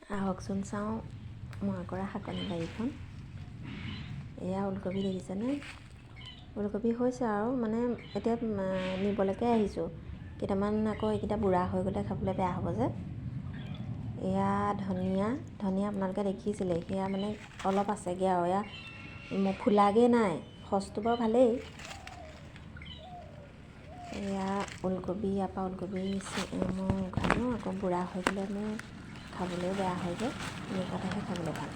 আহকচোন চাওঁ মই কৰা শাকনি বাৰীখন। এয়া ওলকবি দেখিছেনে? ওলকবি হৈছে আৰু মানে এতিয়া নিবলৈকে আহিছোঁ কেইটামান, আকৌ এইকেইটা বুঢ়া হৈ গ'লে খাবলৈ বেয়া হ'ব যে। এয়া ধনিয়া, ধনিয়া আপোনালোকে দেখিছিলে, সেয়া মানে অলপ আছেগৈ আৰু, এয়া ফুলাগৈ নাই, সজটো বাৰু ভালেই। এয়া ওলকবি, ইয়াৰ পৰা ওলকবি মই উঘালোঁ, আকৌ বুঢ়া হৈ গ'লে মোৰ খাবলৈও বেয়া হয় যে, এনেকুৱাতেহে খাবলৈ ভাল।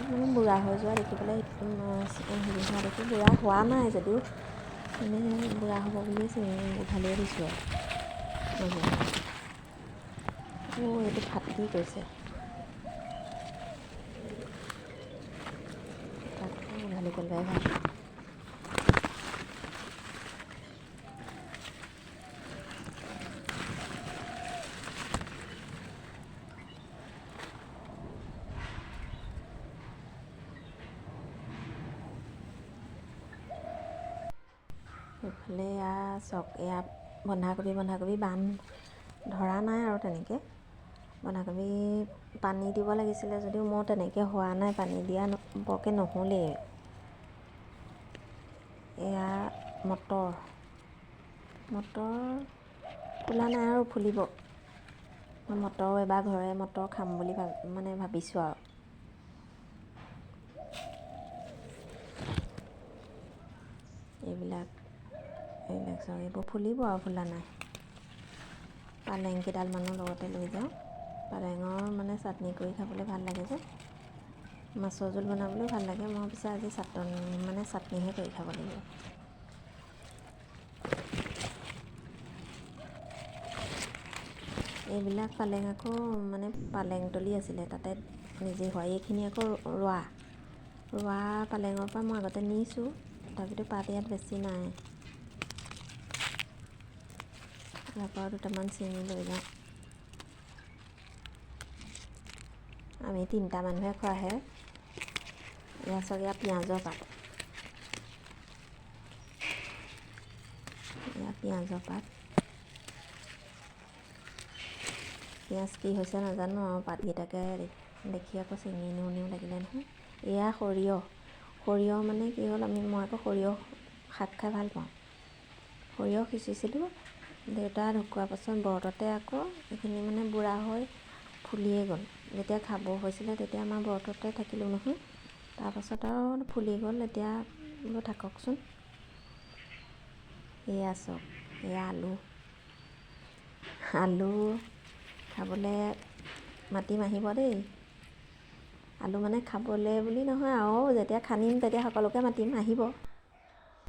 মানে বুঢ়া হৈ যোৱা দেখি পেলাই হেৰি হোৱা দেখি, বুঢ়া হোৱা নাই যদিও মানে বুঢ়া হ'ব বুলিয়ে উঘালিয়ে দিছোঁ আৰু। অ' এইটো ফাটি গৈছে, তাত উঘালি পেলোৱাই ভাল। এইফালে এয়া চাওক, এয়া বন্ধাকবি, বন্ধাকবি বান্ধ ধৰা নাই আৰু তেনেকৈ। বন্ধাকবি পানী দিব লাগিছিলে যদিও মোৰ তেনেকৈ হোৱা নাই, পানী দিয়া বৰকৈ নহ'লেই। এয়া মটৰ, মটৰ ফুলা নাই আৰু ফুলিব। মই মটৰ এবাৰ ঘৰে মটৰ খাম বুলি মানে ভাবিছোঁ আৰু। এইবিলাক এইবিলাক চাওক, এইবোৰ ফুলিব আৰু, ফুলা নাই। পালেং কেইডালমানো লগতে লৈ যাওঁ। পালেঙৰ মানে চাটনি কৰি খাবলৈ ভাল লাগে যে, মাছৰ জোল বনাবলৈও ভাল লাগে। মই পিছে আজি মানে চাটনিহে কৰি খাব লাগিব। এইবিলাক পালেং আকৌ মানে পালেং তলি আছিলে, তাতে নিজে হোৱা। এইখিনি আকৌ ৰোৱা, ৰোৱা পালেঙৰ পৰা মই আগতে নিছোঁ, তথাপিতো পাত ইয়াত বেছি নাই। ইয়াৰ পৰাও দুটামান ছিঙি লৈ যাওঁ। আমি তিনিটা মানুহে খোৱাহে। এয়া চাওক, এয়া পিঁয়াজৰ পাত, এয়া পিঁয়াজৰ পাত। পিঁয়াজ কি হৈছে নাজানো আৰু, পাতকেইটাকে দেখি আকৌ ছিঙি নিওঁ নিওঁ লাগিলে নহয়। এয়া সৰিয়হ, সৰিয়হ মানে কি হ'ল, মই আকৌ সৰিয়হ শাক খাই ভাল পাওঁ। সৰিয়হ সিঁচিছিলোঁ, দেউতা ঢুকোৱাৰ পাছত বৰততে আকৌ এইখিনি মানে বুঢ়া হৈ ফুলিয়ে গ'ল। যেতিয়া খাব হৈছিলে তেতিয়া আমাৰ বৰততে থাকিলোঁ নহয়, তাৰপাছত আৰু ফুলি গ'ল। এতিয়া বোলো থাককচোন। এয়া চাওক, এয়া আলু, আলু খাবলৈ মাতিম আহিব দেই। আলু মানে খাবলৈ বুলি নহয় আৰু, যেতিয়া খান্দিম তেতিয়া সকলোকে মাতিম আহিব।